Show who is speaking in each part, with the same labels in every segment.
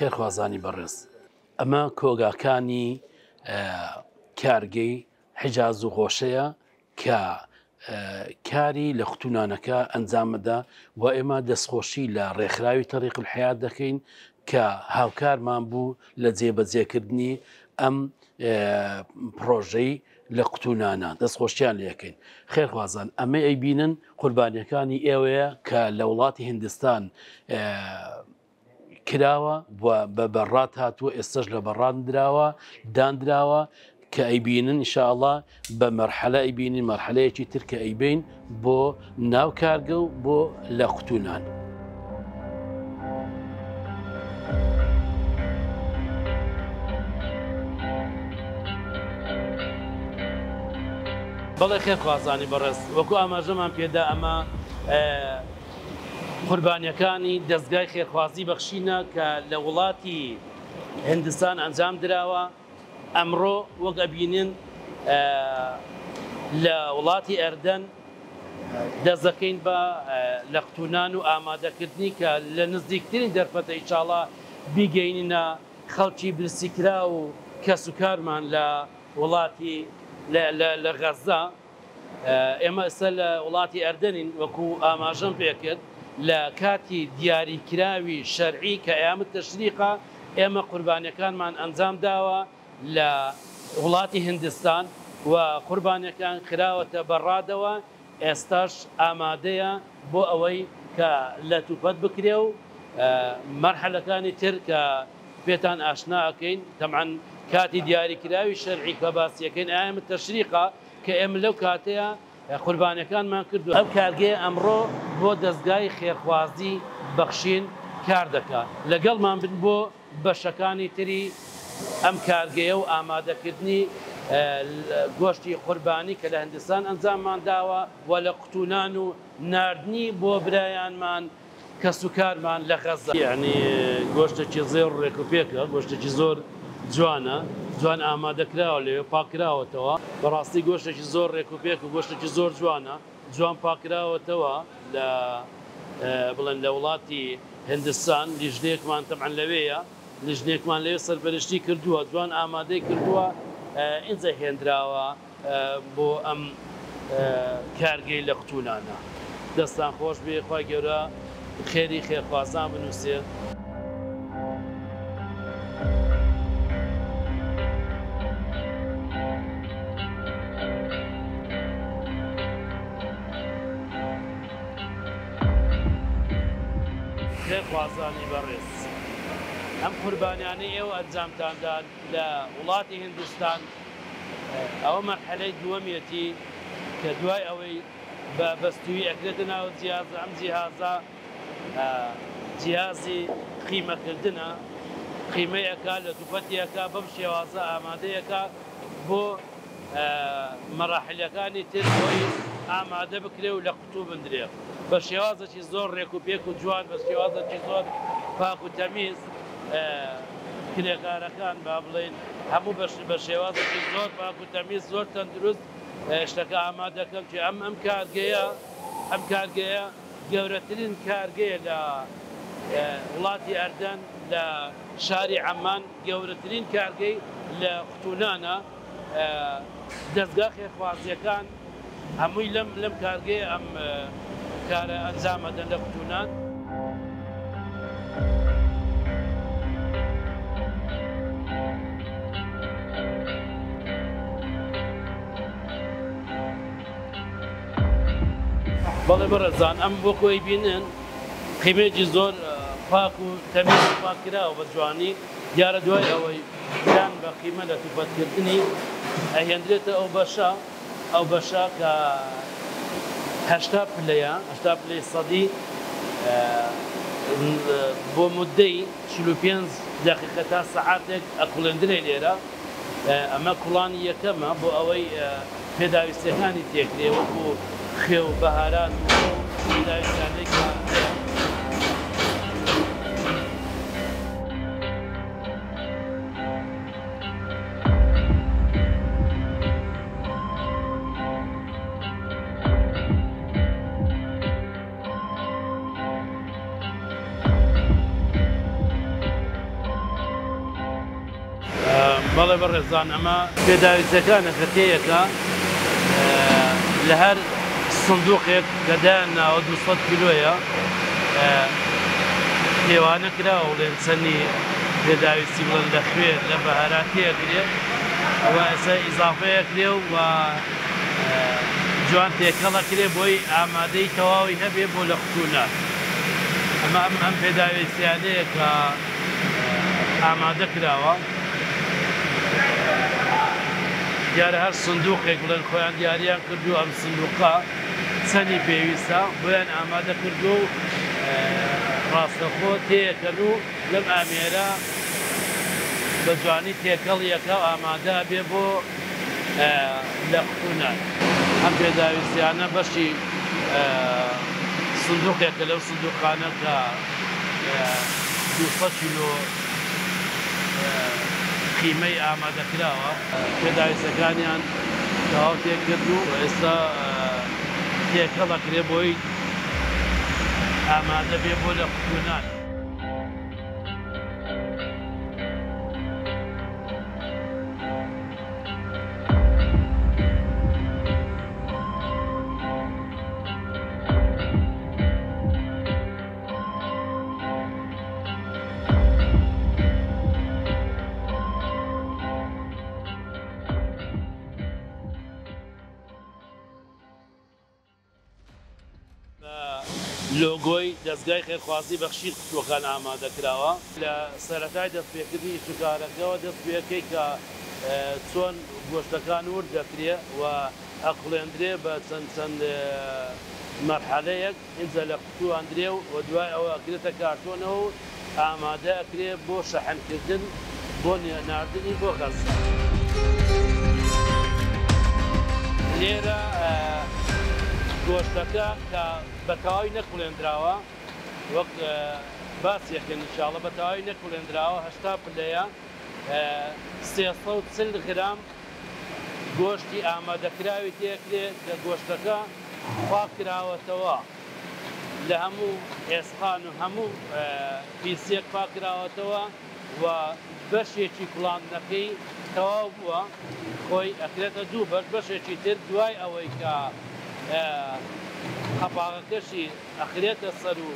Speaker 1: خێرخوازانی بەڕێز ئەمە کۆگاکانی کارگەی حیجاز و غۆشەیە کە کاری لە قوتونانەکە ئەنجامەدا و ئێمە دەستخۆشی لە ڕێکخراوی تەریق الحیات دەکەین کە هاوکارمان بوو لە جێبەجێکردنی ئەم پڕۆژەی لە قوتونانە دەستخۆشیان لەکەین خێرخوازان ئەمە ئەیبینن قوربانیەکانی ئێوەیە کە لە وڵاتی هندستان کراوە و بە بەڕات هاتووە ئێستش لە بەڕان دراوە دانراوە کە ئەیبینن ئیشاءاللە بە مەرحەلە ئەیبینین مەرحەلەیەکی تر کە ئەیبین بۆ ناو کارگە و بۆ لە قوتونان. بەڵێ خێرخوازانی بەڕێز وەکو ئاماژەمان پێدا ئەمە قوربانیەکانی دەزگای خێرخوازی بەخشینە کە لە وڵاتی هندستان ئەنجام دراوە ئەمڕۆ وەک ئەبینن لە وڵاتی ئەردەن دەست دەکەین بە لەقتونان و ئامادەکردنی کە لە نزیکترین دەرفەتە ئیشاڵا بیگەینینە خەڵکی برسیکراو و کەسوکارمان لە وڵاتی لە غەزە. ئێمە ئێستا لە وڵاتی ئەردەنین وەکو ئاماژەم پێکرد لە کاتی دیاریکراوی شەرعی کە ئەیام تەشریقە ئێمە قوربانیەکانمان ئەنجام داوە لە وڵاتی هندستان و قوربانیەکان خراوەتە بەڕادەوە ئێستاش ئامادەیە بۆ ئەوەی کە لەتوپەت بکرێ و مەرحەلەکانی تر کە پێتان ئاشنا ئەکەین تەبعەن کاتی دیاریکراوی شەرعی کە باسیەکەین ئەیام تەشریقە کە ئێمە لەو کاتەیە قوربانیەکانمان کردوە. ئەم کارگەیە ئەمڕۆ بۆ دەزگای خێرخوازی بەخشین کار دەکات، لەگەڵمان بن بۆ بەشەکانی تری ئەم کارگەیە و ئامادەکردنی گۆشتی قوربانی کە لە هندستان ئەنجاممان داوە و لە قوتونان و ناردنی بۆ برایانمان کەسوکارمان لە غەزە. یەعنی گۆشتێکی زێڕ و ڕێکوپێکە، گۆشتێکی زۆر جوانە، جوان ئامادەکراوە لەوێ پاککراوەتەوە، بەڕاستی گۆشتێکی زۆر ڕێکوپێک و گۆشتێکی زۆر جوانە، جوان پاککراوەتەوە لە بڵێن لە وڵاتی هندستان، لیژنەیەکمان تەبعەن لەوێیە، لیژنەیەکمان لەوێ سەرپەرشتی کردووە، جوان ئامادەی کردووە، ئینجا هێنراوە. بۆ ئەم کارگەی لە قوتونانە. دەستان خۆش بێ خوای گەورە خێری خێرخوازان بنوسێ. خێرخوازانی بەڕێز ئەم قوربانیانەی ئێوە ئەنجامتان دا لە وڵاتی هندستان ئەوە مەرحەلەی دووەمیەتی کە دوای ئەوەی بە بەستوویی ئەکرێتە ناو جیهازە ئەم جیهازە جیهازی قیمەکردنە قیمەی ئەکا لە دوپەتی ئەکا بەم شێوازە ئامادەی ئەکا بۆ مەراحلەکانی تر بۆی ئامادە بکرێ و لە قوتوو بندرێ بە شێوازێکی زۆر ڕێک و پێک و جوان بە شێوازێکی زۆر پاک و تەمیز کرێکارەکان با بڵێین هەموو بەش بە شێوازێکی زۆر پاک و تەمیز زۆر تەندروست شتەکە ئامادەکەن چی ئەم ئەم کارگەیە ئەم کارگەیە گەورەترین کارگەیە لە وڵاتی ئەردەن لە شاری عەمان گەورەترین کارگەی لە قوتونانە دەزگا خێرخوازییەکان هەمووی لەم لەم کارگەیە ئەم کارە ئەنجام ئەدەن لە قوتونان. بەڵێ بەڕێزان ئەم وەکو ئەیبینن قیمەیەکی زۆر پاک و تەمیز و پاک کراوە بە جوانی دیارە دوای ئەوەی دان بە قیمە لە توپەتکردنی ئەهێندرێتە ئەو بەشە ئەو بەشە کە 80 پلەیە 80 پلەی سەدی بۆ مدەی 45 دقیقە تا سەعاتێک ئەکوڵێندرێ لێرە ئەمە کوڵانی یەکەمە بۆ ئەوەی پێداویستیەکانی تێکرێ وەکو خوێ و بەهارات و ئەو پێداویستیانەی کە هەیە. بەڵێ بەڕێزان ئەمە پێداویستیەکانە کە تێیەکە لە هەر سندوقێک کە دایان ناوە 200 کیلۆیە پێوانە کراوە بڵێن چەندی پێداویستی بڵێن لە خوێ لە بەهارات تێکرێ و ئێستا ئیزافەیەکرێ و جوان تێکەڵەکرێ بۆی ئامادەی تەواوی هەبێ بۆ لە قوتوونان. ئەمە ئەم ئەم پێداویستیانەیە کە ئامادە کراوە. دیارە هەر سندوقێک بڵێن خۆیان دیاریان کردووە ئەم سندوقە چەنی پێویستە بۆیان ئامادە کردووە و ڕاستەخۆ تێیەکەن و لەم ئامێرە بە جوانی تێکەڵ ئەکا و ئامادە ئەبێ بۆ لە قوتونان. ئەم پێداویستیانە بەشی سندوقێکە لەو سندوقانە کە 200 کیلۆ قیمەی ئامادەکراوە. پێداویستەکانیان تەواو تێکرد و ئێستا تێکەڵ ئەکرێ بۆی ئامادە بێ بۆ لە قوتونان. بە لۆگۆی دەزگای خێرخوازی بەخشین قوتووەکان ئامادەکراوە. لە سەرەتای دەستپێکردنی ئیشوکارەکەوە دەست پێکەی کە چۆن گۆشتەکان ورد دەکرێ و ئەکوڵێندرێ بە چەند چەند مەرحەلەیەک ئینجا لە قوتوو ئەندرێ و دوای ئەوە ئەکرێتە کارتۆنەوە و ئامادە ئەکرێ بۆ شەحنکردن بۆ ناردنی بۆ غەززە. لێرە گۆشتەکە کە بە تەواوی نەکوڵێندراوە وەک باسی ئەکەن ان شاء اللە بە تەواوی نەکوڵێندراوە 80 پلەیە 340 غرام گۆشتی ئامادەکراوی تێکرێ کە گۆشتەکە پاک کراوەتەوە لە هەموو ئێسقان و هەموو پیسیەک پاک کراوەتەوە و بەشێکی کوڵاندنەکەی تەواو بووە خۆی ئەکرێتە دوو بەش بەشێکی تر دوای ئەوەی کە قەپاغەکەشی ئەخرێتە سەر و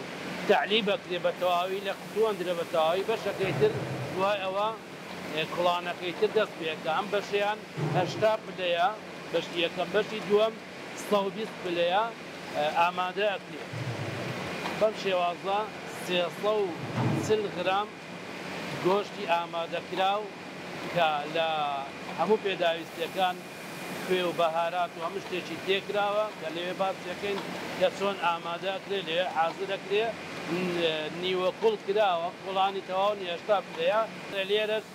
Speaker 1: تەعلیب ئەکرێ بە تەواوی لە قوتوو ئەندرێ بە تەواوی بەشەکەی تر دوای ئەوە کوڵانەکەی تر دەست پێکا ئەم بەشەیان 80 پلەیە بەشی یەکەم بەشی دووەم 120 پلەیە ئامادە ئەکرێ بەم شێوازە 340 غرام گۆشتی ئامادەکراو کە لە هەموو پێداویستیەکان خوێ و بەهارات و هەموو شتێکی تێکراوە کە لەوێ باسی ئەکەین کە چۆن ئامادە ئەکرێ لەوێ حازر ئەکرێ نیوە کوڵ کراوە کوڵانی تەواو نیە 80 پلەیە لێرەش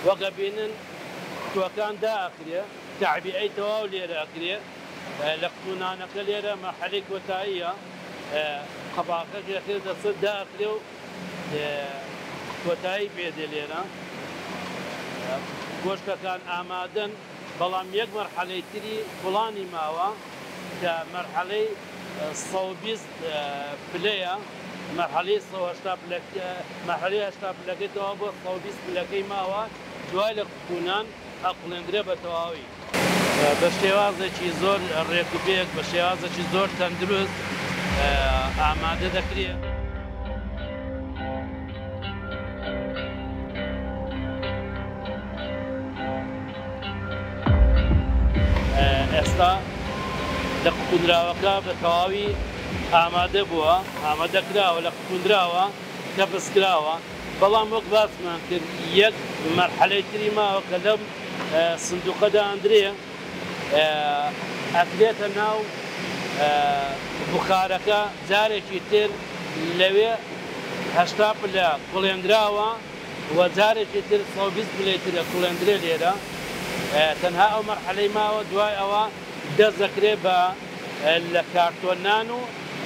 Speaker 1: وەک ئەبینن قوتوەکان دائەخرێ تەعبیئەی تەواو لێرە ئەکرێ لە قوتونانەکە لێرە مەرحەلەی کۆتاییە قەپاقەکە ئەخرێتە سەر دائەخرێ و کۆتایی پێدێ لێرە گۆشتەکان ئامادەن بەڵام یەک مەرحەلەی تری کوڵانی ماوە کە مەرحەلەی 120 پلەیە مەرحەلەی 180 پلە مەرحەلەی 80 پلەکەی تەواو بۆ 120 پلەکەی ماوە دوای لە قوتونان ئەقڵێندرێ بە تەواوی. بە شێوازێکی زۆر ڕێک و پێک بە شێوازێکی زۆر تەندروست ئامادە دەکرێ. ئێستا لە قوتوندراوەکە بە تەواوی ئامادە بووە، ئامادە کراوە، لە قوتوندراوە، کەپس کراوە، بەڵام وەک باسمان کرد یەک مەرحەلەی تری ماوە کە لەم سندوقەدا ئەندرێ ئەکرێتە ناو بوخارەکە جارێکی تر لەوێ 80 پلە کوڵێنراوە و جارێکی تر 120 پلەی ترە کوڵێندرێ لێرە تەنها ئەو مەرحەلەی ماوە دوای ئەوە دەست دەکرێ بە لە کارتۆننان و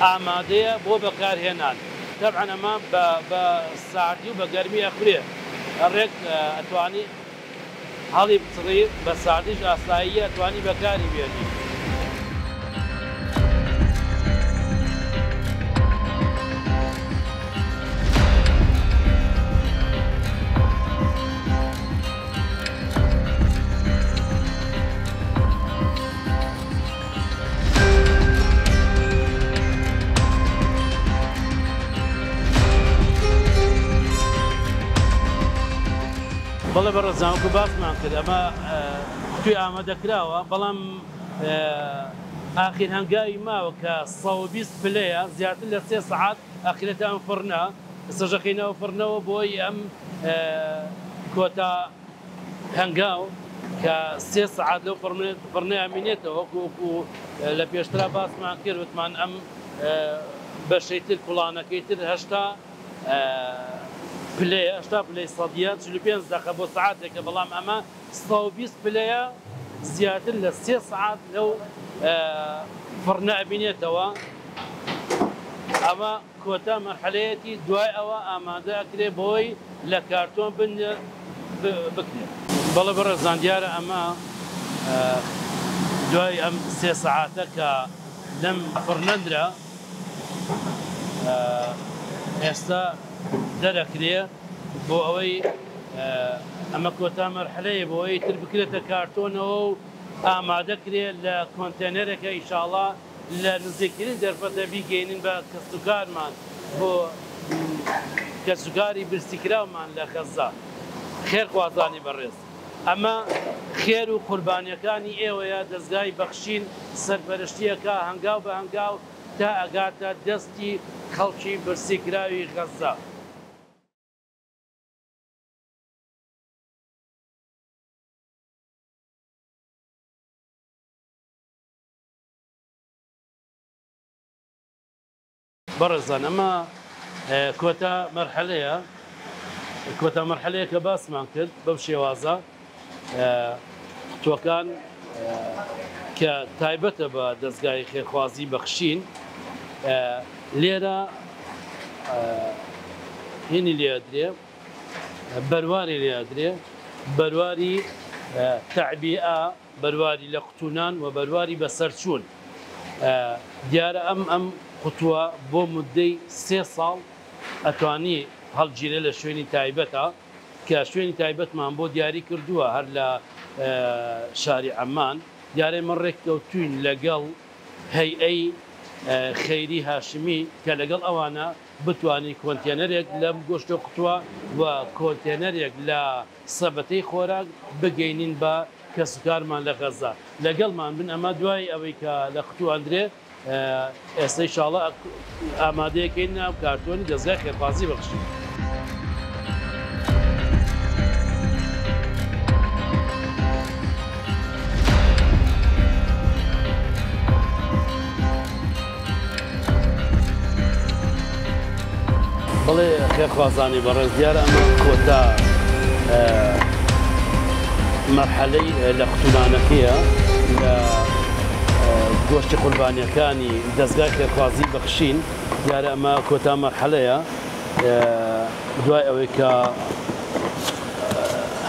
Speaker 1: ئامادەیە بۆ بەکارهێنان. تەبعەن ئەمە بە بە ساردی و بە گەرمی ئەخورێ ڕێک ئەتوانی هەڵی بچڕی بە ساردیش ئاساییە ئەتوانی بەکاری بێنی. بەڵێ بەڕێزان وەکو باسمان کرد ئەمە قوتوی ئامادەکراوە، بەڵام ئاخیر هەنگاوی ماوە کە 120 پلەیە، زیاتر لە 3 سەعات ئەخرێتە ئەم فڕنە، ئێستاش ئەخەینە ئەو فڕنەوە بۆی ئەم کۆتا هەنگاو کە 3 سەعات لەو فڕنەیە مینێتەوە. وەکو لە پێشترا باسمان کرد وتمان ئەم بەشەی تر کوڵانەکەی تر 80 پلەیە، 80 پلەی سەدیە، 45 دەقە بۆ سەعاتێکە، بەڵام ئەمە 120 پلەیە، زیاتر لە 3 سەعات لەو فڕنە ئەبینێتەوە. ئەمە کۆتا مەرحەلەیەتی، دوای ئەوە ئامادە ئەکرێ بۆی لە کارتۆن بکرێت. بەڵێ بەڕێزان دیارە ئەمە دوای ئەم 3 سەعاتە کە لەم فڕنەندرا ئێستا دەرەکرێ بۆ ئەوەی ئەمە کۆتا مەرحەلەیە بۆ ئەوەی تر بکرێتە کارتۆنەوە و ئامادەکرێ لە کۆنتێنەرێکە ئینشاڵڵا لە نزیکترین دەرفەتە بیگەینین بە کەسوکارمان بۆ کەسوکاری برسیکراومان لە غەزە. خێرخوازانی بەڕێز، ئەمە خێر و قوربانیەکانی ئێوەیە. دەزگای بەخشین سەرپەرشتیەکە هەنگاو بە هەنگاو تا ئەگاتە دەستی خەڵکی برسیکراوی غەزە. بەڕێزان ئەمە کۆتا مەرحەلەیە، کۆتا مەرحەلەیە کە باسمان کرد بەم شێوازە قوتوەکان کە تایبەتە بە دەزگای خێرخوازی بەخشین لێرە هینی لێدرێ، بەرواری لێدرێ، بەرواری تەعبیئە، بەرواری لە قوتونان و بەرواری بەسەرچوون. دیارە ئەم قوتووە بۆ مدەی 3 ساڵ ئەتوانی هەڵگیرێ لە شوێنی تایبەتە کە شوێنی تایبەتمان بۆ دیاری کردووە هەر لە شاری عەمان. دیارە ئێمە ڕێککەوتوین لەگەڵ هەیئەی خەیری هاشمی کە لەگەڵ ئەوانە بتوانین کۆنتێنەرێک لەم گۆشتە قوتووە و کۆنتێنەرێک لە سەبەتەی خۆراک بگەینین بە کەسوکارمان لە غەزە. لەگەڵمان بن. ئەمە دوای ئەوەی کە لە قوتوو ئەندرێ ئێستا ئینشاڵڵا ئامادەیەکەین ناو کارتۆنی دەزگای خێرخوازی بەخشین. بەڵێ خێرخوازانی بەڕێز، دیارە ئەمە کۆتا مەرحەلەی لە قوتونانەکەیە لە گۆشتی قوربانیەکانی دەزگای خێرخوازی بەخشین. دیارە ئەمە کۆتا مەرحەلەیە دوای ئەوەی کە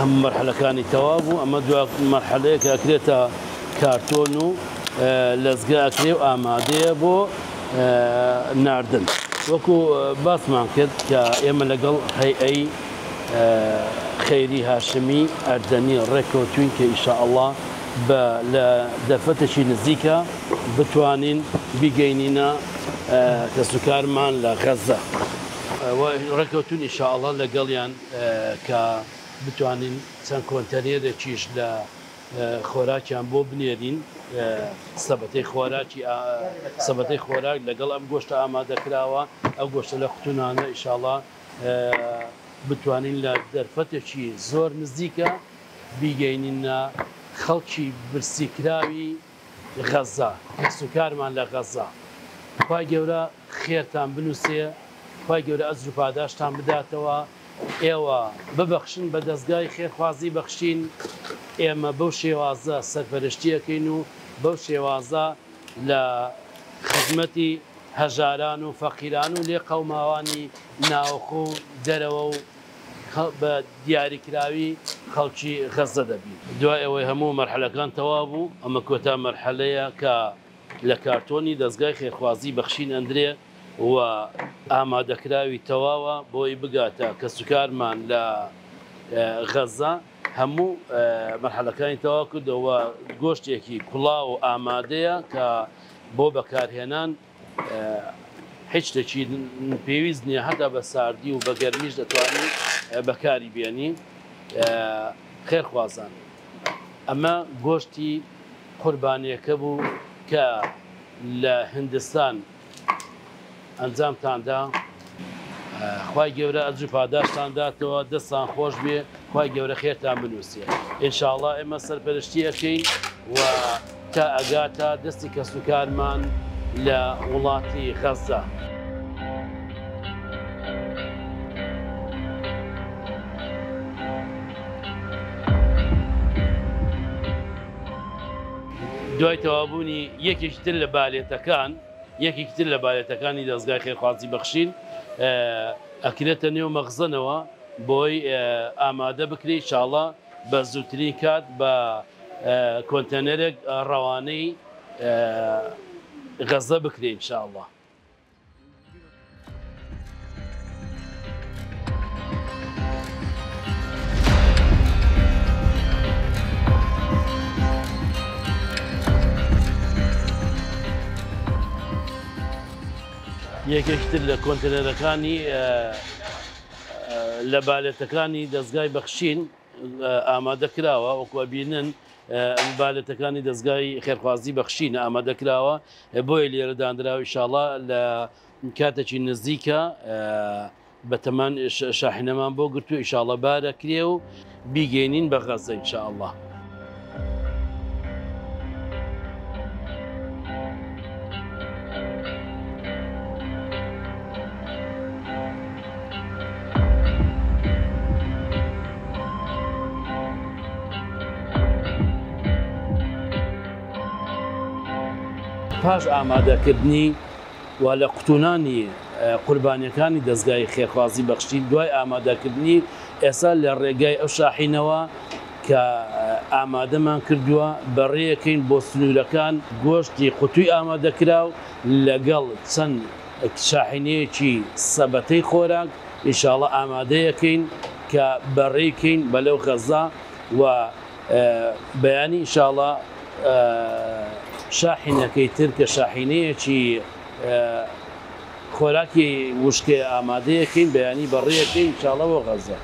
Speaker 1: هەموو مەرحەلەکانی تەواو بوو، ئەمە دوا مەرحەلەیە کە ئەکرێتە کارتۆن و لەزگە ئەکرێ و ئامادەیە بۆ ناردن. وەکو باسمان کرد کە ئێمە لەگەڵ هەیئەی خەیری هاشمی ئەردەنی ڕێککەوتوین کە ئینشاءڵڵا بە لە دەرفەتێکی نزیکە بتوانین بیگەینینە کەسوکارمان لە غەزە. ڕێککەوتون ئینشاءڵڵا لەگەڵیان کە بتوانین چەند کۆنتەنێرێکیش لە خۆراکیان بۆ بنێرین، سەبەتەی خۆراکی سەبەتەی خۆراک لەگەڵ ئەم گۆشتە ئامادەکراوە، ئەو گۆشتە لە قوتونانە ئینشاءڵڵا بتوانین لە دەرفەتێکی زۆر نزیکە بیگەینینە خەڵکی برسیکراوی غەزە، کەسوکارمان لە غەزە. خوای گەورە خێرتان بنووسێ، خوای گەورە ئەجر و پاداشتان بداتەوە. ئێوە ببەخشن بە دەزگای خێرخوازی بەخشین، ئێمە بەو شێوازە سەرپەرشتیەکەین و بەو شێوازە لە خزمەتی هەژاران و فەقیران و لێقەوماوانی ناوخۆ و دەرەوە و بە دیاریکراوی خەڵکی غەزە دەبین. دوای ئەوەی هەموو مەرحەلەکان تەواو بوو، ئەمە کۆتا مەرحەلەیە کە لە کارتۆنی دەزگای خێرخوازی بەخشین ئەندرێ و ئامادەکراوی تەواوە بۆی بگاتە کەسوکارمان لە غەزە. هەموو مەرحەلەکانی تەواو کردەوە، گۆشتێکی کوڵاو و ئامادەیە کە بۆ بەکارهێنان هیچ شتێکی پێویست نییە، هەتا بە ساردی و بە گەرمیش دەتوانی بەکاری بێنی. خێرخوازان ئەمە گۆشتی قوربانیەکە بوو کە لە هندستان ئەنجامتان دا. خوای گەورە ئەجر و پاداشتان داتەوە دەستان خۆش بێ خوای گەورە خێرتان بنوسێ ان شاء اللە ئێمە سەرپەرشتی ئەکەین و تا ئەگاتە دەستی کەسوکارمان لە وڵاتی غەزە. دوای تەواوبوونی یەکێکی تر لە بالێتەکان یەکێکی تر لە بالێتەکانی دەزگای خێرخوازی بەخشین ئەکرێتە نێو مەخزەنەوە بۆی ئامادە بکرێ ئیشاڵا بە زووترین کات بە کۆنتێنەرێک ڕەوانەی غەزە بکرێ ئینشاڵا. یەکێکی تر لە کۆنتێنەرەکانی لە بالێتەکانی دەزگای بەخشین ئامادە کراوە وەکو ئەبینن بالێتەکانی دەزگای خێرخوازی بەخشینە ئامادە کراوە بۆیە لێرە دانراوە ئیشاڵا لە کاتێکی نزیکە بەتەمان شاحینەمان بۆ گرتو ئیشاڵە بارەکرێ و بیگەینین بە غەزە ئینشاءاللە. پاش ئامادەکردنی و لە قوتونانی قوربانیەکانی دەزگای خێرخوازی بەخشین دوای ئامادەکردنی ئێستا لە ڕێگای ئەو شاحینەوە کە ئامادەمان کردووە بەڕێیەکەین بۆ سنوورەکان گۆشتی قوتوی ئامادەکراو لەگەڵ چەند شاحینەیەکی سەبەتەی خۆراک ان شاء اللە ئامادەیەکەین کە بەڕێی کەین بەلەو غەزە و بەیانی ان شاء اللە شاحینەکەی تر کە شاحینەیەکی خۆراکی وشکەیە ئامادەیەکەین بەیانی بەڕێیەکەین ان شاء اللە بۆ غەزە.